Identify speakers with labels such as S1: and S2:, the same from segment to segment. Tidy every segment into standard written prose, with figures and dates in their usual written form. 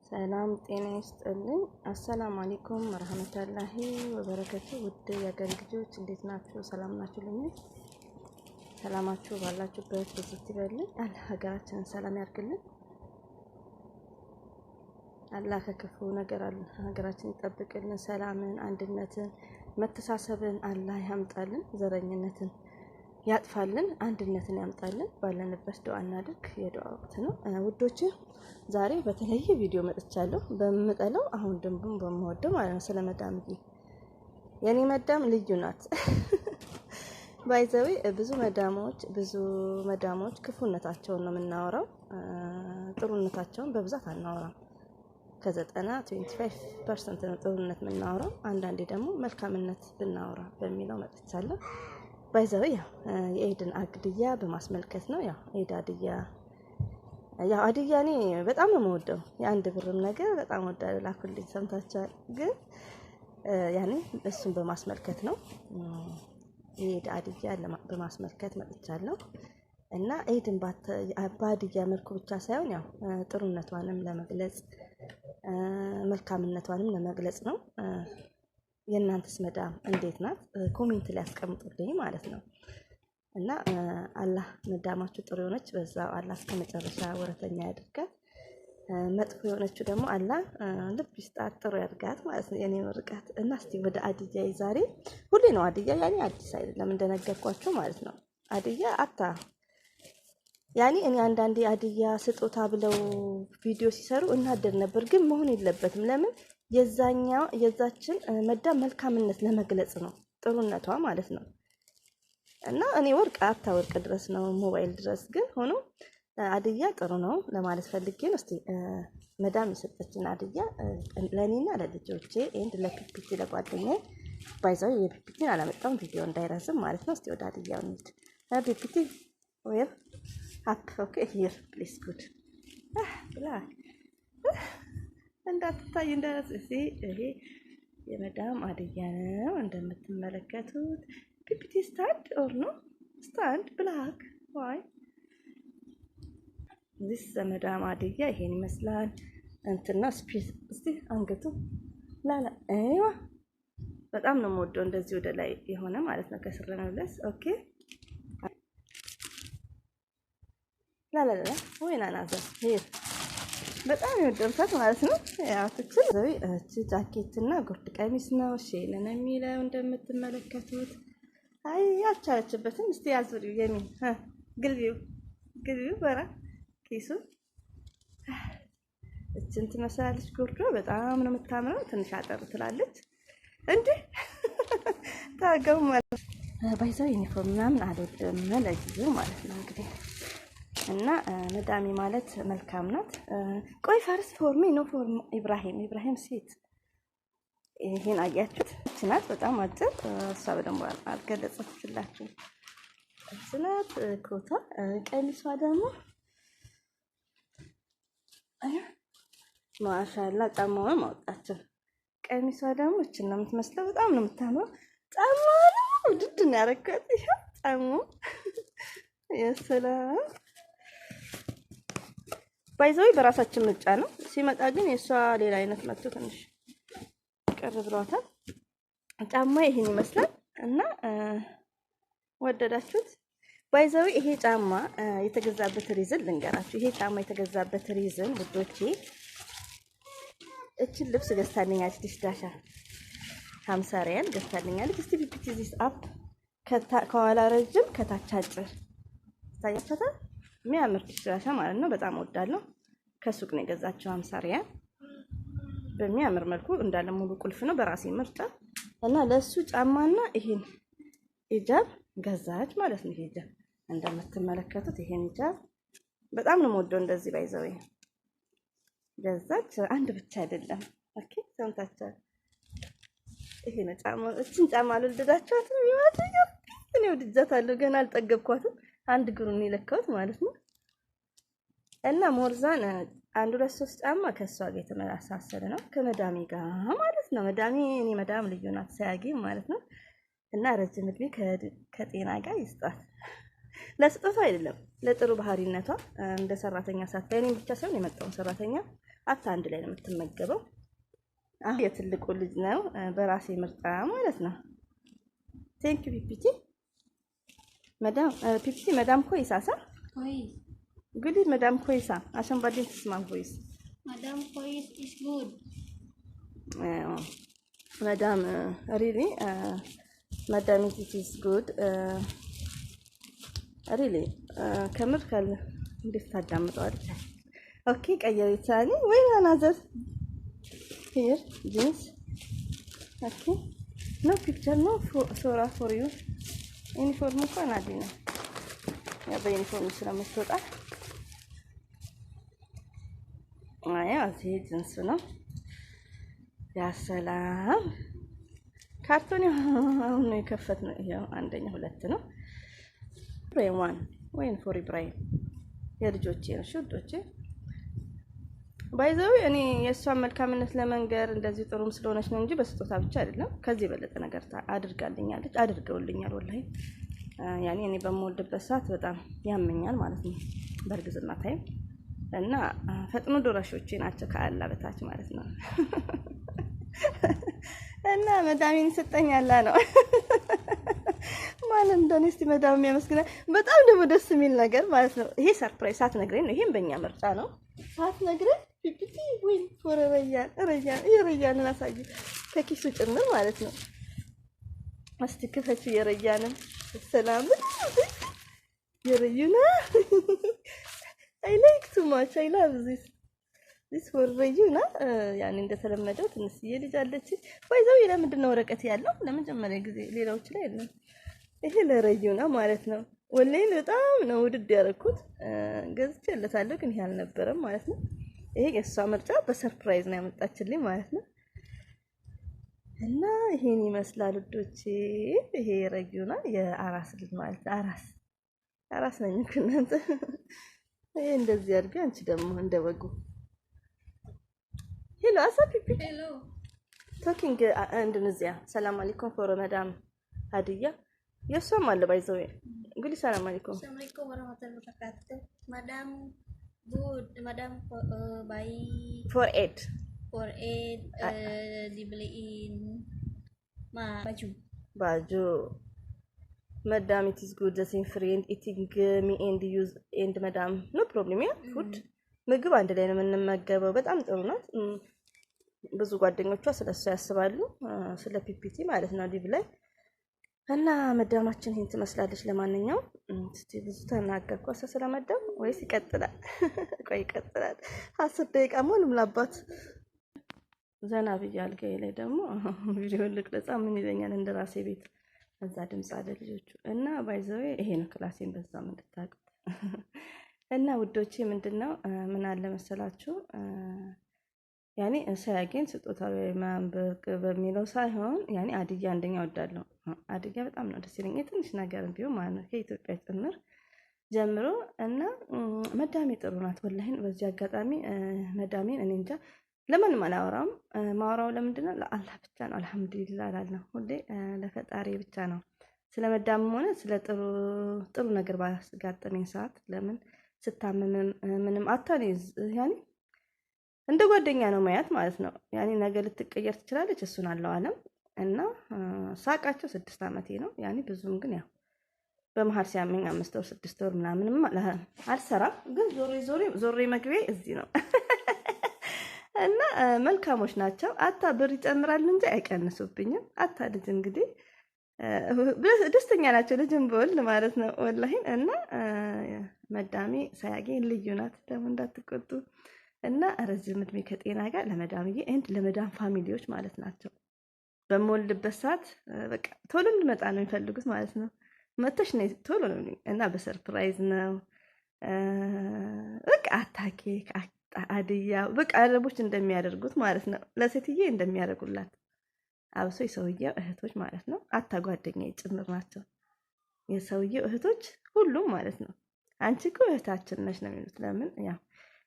S1: ሰላም ጤና ይስጥልኝ። አሰላሙ አለይኩም ወረህመቱላሂ ወበረከቱ። ውድ የአገር ልጆች እንዴት ናችሁ? ሰላም ናችሁ? ልኝ ሰላማችሁ ባላችሁበት ብዝት ይበልኝ። አላህ ሀገራችንን ሰላም ያርግልን። አላህ ከክፉ ነገር ሀገራችን ይጠብቅልን። ሰላምን፣ አንድነትን፣ መተሳሰብን አላህ ያምጣልን። ዘረኝነትን ያጥፋልን፣ አንድነትን ያምጣልን። ባለንበት ዱዓ እናድርግ። የዱዓ ወቅት ነው ውዶች። ዛሬ በተለየ ቪዲዮ መጥቻለሁ። በምጠለው አሁን ደንቡን በምወደው ማለት ነው። ስለ መዳምዬ፣ የኔ መዳም ልዩ ናት። By the way ብዙ መዳሞች ክፉነታቸውን ነው የምናወራው፣ ጥሩነታቸውን በብዛት አናወራም። ከ90 25% ነው ጥሩነት የምናወራው። አንዳንዴ ደግሞ መልካምነት ብናወራ በሚለው መጥቻለሁ። By the way ያው የኤድን አድያ በማስመልከት ነው። ያው ኤድ አድያ፣ ያው አድያ እኔ በጣም ነው የምወደው። የ1 ብርም ነገር በጣም ወዳለሁ። ላኩልኝ፣ ሰምታችኋል። ግን ያኔ እሱን በማስመልከት ነው፣ የኤድ አድያ በማስመልከት መጥቻለሁ። እና ኤድን በአድያ መልኩ ብቻ ሳይሆን ያው ጥሩነቷንም ለመግለጽ፣ መልካምነቷንም ለመግለጽ ነው። የእናንተስ መዳም እንዴት ናት? Comment ላይ ያስቀምጡልኝ ማለት ነው። እና አላህ መዳማችሁ ጥሩ የሆነች በዛው አላህ እስከ መጨረሻ ወረተኛ ያድርጋት። መጥፎ የሆነችው ደግሞ አላህ ልብ ይስጣት፣ ጥሩ ያድርጋት ማለት ነው የኔ ምርቃት። እና እስቲ ወደ አድያ፣ ዛሬ ሁሌ ነው አድያ፣ ያኔ አዲስ አይደለም እንደነገርኳችሁ ማለት ነው። አድያ አታ ያኔ እኔ አንዳንዴ አድያ ስጦታ ብለው ቪዲዮ ሲሰሩ እናደር ነበር፣ ግን መሆን የለበትም። ለምን የዛኛው የዛችን መዳም መልካምነት ለመግለጽ ነው፣ ጥሩነቷ ማለት ነው። እና እኔ ወርቅ አታ ወርቅ ድረስ ነው፣ ሞባይል ድረስ፣ ግን ሆኖ አድያ ጥሩ ነው ለማለት ፈልጌ ነው። እስቲ መዳም የሰጠችን አድያ ለእኔና ለልጆቼ and ለፒፒቲ ለጓደኛዬ። By the way የፒፒቲን አላመጣም ቪዲዮ እንዳይረዝም ማለት ነው። እስቲ ወደ አድያው እንሂድ። ፒፒቲ where? Up, okay, here please. Good black እንዳትታይ እንዳት። ይሄ የመዳም አድያ ነው እንደምትመለከቱት። ፒፒቲ stand or no stand? Black, why this? መዳም አድያ ይሄን ይመስላል። እንትና space እስቲ አንገቱ ላላ አይዋ፣ በጣም ነው የምወደው እንደዚህ ወደ ላይ የሆነ ማለት ነው ከስር ለመልበስ። Okay, ላላላ ወይና ናዘ here በጣም የወደድኳት ማለት ነው። ያው ትችል ዘዊ እቺ ጃኬት እና ጉርድ ቀሚስ ነው። ሼን ነው የሚለው እንደምትመለከቱት። አይ አልቻለችበትም። እስቲ ያዙሪው የሚን ግልቢው ግልቢው በራ ኪሱ እችን ትመስላለች። ጉርዷ በጣም ነው የምታምረው። ትንሽ አጠር ትላለች እንዴ ታገው ማለት። By the way ዩኒፎርም ምናምን አልወድም ለጊዜው ማለት ነው እንግዲህ። እና መዳሜ ማለት መልካም ናት። ቆይ first for me, no for ኢብራሂም። ኢብራሂም sit። ይሄን አያችሁት? እች ናት በጣም አጭር። እሷ በደንብ አልገለጸችላችሁም። እች ናት ኮታ። ቀሚሷ ደግሞ ማሻላ ጫማውን ማውጣቸው። ቀሚሷ ደግሞ እችን ነው የምትመስለው። በጣም ነው የምታምረው። ጫማው ውድድ ነው ያደረኳት። ይኸው ጫማው የሰላም። By the way በራሳችን ምርጫ ነው። ሲመጣ ግን የእሷ ሌላ አይነት መጥቶ ትንሽ ቅር ብሏታል። ጫማ ይሄን ይመስላል እና ወደዳችሁት? By the way ይሄ ጫማ የተገዛበት reason ልንገራችሁ። ይሄ ጫማ የተገዛበት reason ውዶቼ፣ እችን ልብስ ገዝታልኛለች። ዲሽዳሻ 50 ሪያል ገዝታልኛለች። እስቲ ፒፒቲ this up። ከኋላ ረጅም ከታች አጭር ታያችኋታል። የሚያምር ዲሽዳሻ ማለት ነው። በጣም ወዳለሁ። ከሱቅ ነው የገዛቸው 50 ሪያል፣ በሚያምር መልኩ እንዳለ ሙሉ ቁልፍ ነው በራሴ ምርጫ። እና ለእሱ ጫማና ይሄን ሂጃብ ገዛች ማለት ነው። ሂጃብ እንደምትመለከቱት ይሄን ሂጃብ በጣም ነው የምወደው። እንደዚህ by the way ገዛች። አንድ ብቻ አይደለም። Okay ሰምታችኋል። ይሄ ነው ጫማ። እችን ጫማ አልወደዳችኋትም? ይወት እኔ ወድጃታለሁ። ገና አልጠገብኳትም። አንድ እግሩን የለካሁት ማለት ነው። እና more than አንድ ሁለት ሶስት ጫማ ከእሷ ጋር የተመሳሰለ ነው፣ ከመዳሜ ጋር ማለት ነው። መዳሜ እኔ መዳም ልዩ ናት ሳያጌ ማለት ነው። እና ረጅም እድሜ ከጤና ጋር ይስጣት። ለስጦታ አይደለም፣ ለጥሩ ባህሪነቷ፣ እንደ ሰራተኛ ሳታይ እኔም ብቻ ሳይሆን የመጣውን ሰራተኛ አታ አንድ ላይ ነው የምትመገበው። አሁን የትልቁ ልጅ ነው በራሴ ምርጫ ማለት ነው። Thank you حبيبتي مدام حبيبتي مدام كويسة صح؟
S2: كويس.
S1: قولي مدام كويسة عشان بعدين تسمع voice.
S2: مدام كويس is good.
S1: مدام really مدام it is good really ከምር ካለ እንዴት ታዳምጠዋለች? Okay ቀየሪ ثاني وين another here jeans okay no picture no صورة for you ዩኒፎርም እንኳን عادي ነው። ያ በዩኒፎርም ስለምትወጣ አያ እዚህ ጅንስ ነው። يا سلام ካርቶን አሁን ነው የከፈትነው። ይኸው አንደኛ ሁለት ነው። ኢብራሂም one ወይን for ኢብራሂም የልጆቼ ነው። እሺ ውዶቼ by the way እኔ የእሷን መልካምነት ለመንገር እንደዚህ ጥሩም ስለሆነች ነው እንጂ በስጦታ ብቻ አይደለም። ከዚህ የበለጠ ነገር አድርጋልኛለች፣ አድርገውልኛል። ወላሂ ያኔ እኔ በምወልድበት ሰዓት በጣም ያመኛል ማለት ነው በእርግዝና time እና ፈጥኖ ደራሾቼ ናቸው ከአላህ በታች ማለት ነው። እና መዳሜን ይሰጠኝ አላህ ነው ማለት እንደኔ እስቲ መዳም የሚያመስግናል። በጣም ደግሞ ደስ የሚል ነገር ማለት ነው። ይሄ surprise ሳትነግረኝ ነው። ይሄም በእኛ ምርጫ ነው። ሳትነግረኝ حبيبتي ወይ for ረያን ረያን የረያንን አሳይ ከኪሱ ጭምር ማለት ነው። እስቲ ክፈችው የረያንን ሰላም የረዩና I like too much I love this for ረዩና። ያኔ እንደተለመደው ትንሽዬ ልጅ አለች። By the way ለምንድን ነው ወረቀት ያለው? ለመጀመሪያ ጊዜ ሌላዎች ላይ የለም። ይሄ ለረዩና ማለት ነው። ወላሂ በጣም ነው ውድድ ያደረኩት። ገዝቼለታለሁ ግን ይሄ አልነበረም ማለት ነው። ይሄ የእሷ ምርጫ በ surprise ነው ያመጣችልኝ ማለት ነው። እና ይሄን ይመስላል ውዶቼ። ይሄ ረዩና የአራስ ልጅ ማለት ነው። አራስ አራስ ነኝ እኮ እናንተ። ይሄ እንደዚህ አድርጊ። አንቺ ደግሞ እንደ ወጉ hello አሳ حبيبي
S2: Hello.
S1: Talking ኢንዶኔዚያ سلام عليكم for مدام هدية የእሷም አለ by the way እንግዲህ سلام عليكم
S2: Assalamualaikum warahmatullahi wabarakatuh. Madam good, Madam baik.
S1: For Eid
S2: For Eid dibeliin ma baju.
S1: Baju مدام it is good the same friend eating me and use and madam no problem yeah food ምግብ አንድ ላይ ነው የምንመገበው። በጣም ጥሩ ናት። ብዙ ጓደኞቿ ስለ እሷ ያስባሉ፣ ስለ حبيبتي ማለት ነው live ላይ እና መዳማችን ይህን ትመስላለች። ለማንኛውም እስቲ ብዙ ተናገርኩ ስለ መዳም ወይስ ይቀጥላል? ቆይ ይቀጥላል። 10 ደቂቃ ሙሉ ላባት ዘና ብዬ አልጋዬ ላይ ደግሞ ቪዲዮ ልቅረጻ ምን ይለኛል እንደ ራሴ ቤት እዛ ድምፅ አለ ልጆቹ እና by the way ይሄ ነው ክላሴን በዛም እንድታውቁት እና ውዶቼ ምንድን ነው ምን አለ መሰላችሁ ያኔ ሳያገኝ ስጦታ ማንበቅ በሚለው ሳይሆን ያኔ هدية አንደኛ እወዳለሁ። هدية በጣም ነው ደስ ይለኝ የትንሽ ነገር ቢሆን ማለት ነው ከኢትዮጵያ ጭምር ጀምሮ እና መዳሜ ጥሩ ናት። ወላሂን በዚህ አጋጣሚ መዳሜን እኔ እንጃ ለማንም አላወራም። ማወራው ለምንድን ነው? ለአላህ ብቻ ነው። አልሐምዱሊላህ እላለሁ ሁሌ ለፈጣሪ ብቻ ነው። ስለ መዳምም ሆነ ስለ ጥሩ ጥሩ ነገር ባጋጠመኝ ሰዓት ለምን ስታመምም ምንም አታኔ ያኔ እንደ ጓደኛ ነው ማያት ማለት ነው። ያኔ ነገ ልትቀየር ትችላለች፣ እሱን አለው አለም እና ሳቃቸው 6 ዓመቴ ነው። ያኔ ብዙም ግን ያው በመሀል ሲያመኝ 5 ወር 6 ወር ምናምንም አልሰራም፣ ግን ዞሬ ዞሬ ዞሬ መግቢያ እዚህ ነው እና መልካሞች ናቸው። አታ ብር ይጨምራሉ እንጂ አይቀንሱብኝም። አታ ልጅ እንግዲህ ደስተኛ ናቸው። ልጅም በወልድ ማለት ነው ወላሂ። እና መዳሜ ሳያገኝ ልዩ ናት። ደግሞ እንዳትቆጡ እና ረጅም እድሜ ከጤና ጋር ለመዳምዬ and ለመዳም family ዎች ማለት ናቸው። በምወልድበት ሰዓት በቃ ቶሎ እንድመጣ ነው የሚፈልጉት ማለት ነው። መተሽ ነይ ቶሎ ነው እና በ surprise ነው በቃ አታ ኬክ هدية በቃ አረቦች እንደሚያደርጉት ማለት ነው። ለሴትዬ እንደሚያደርጉላት አብሶ የሰውየው እህቶች ማለት ነው። አታ ጓደኛ ጭምር ናቸው። የሰውየው እህቶች ሁሉም ማለት ነው። አንቺ እኮ እህታችን ነሽ ነው የሚሉት። ለምን ያው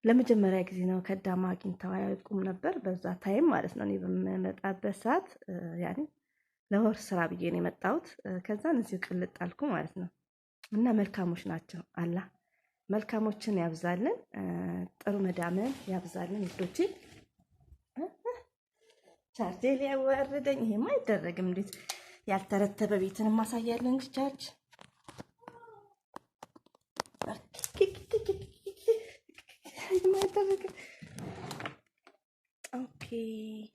S1: ለመጀመሪያ ጊዜ ነው خدامة አግኝተው አያውቁም ነበር በዛ time ማለት ነው። እኔ በምመጣበት ሰዓት ያኔ ለወር ስራ ብዬ ነው የመጣሁት። ከዛን እዚሁ ቅልጥ አልኩ ማለት ነው። እና መልካሞች ናቸው። አላህ መልካሞችን ያብዛልን፣ ጥሩ መዳምን ያብዛልን ውዶቼ። ቻርጄ ሊያዋርደኝ፣ ይሄማ አይደረግም። እንዴት ያልተረተበ ቤትን ማሳያለን እንጂ ቻርጅ አይደረግም። Okay.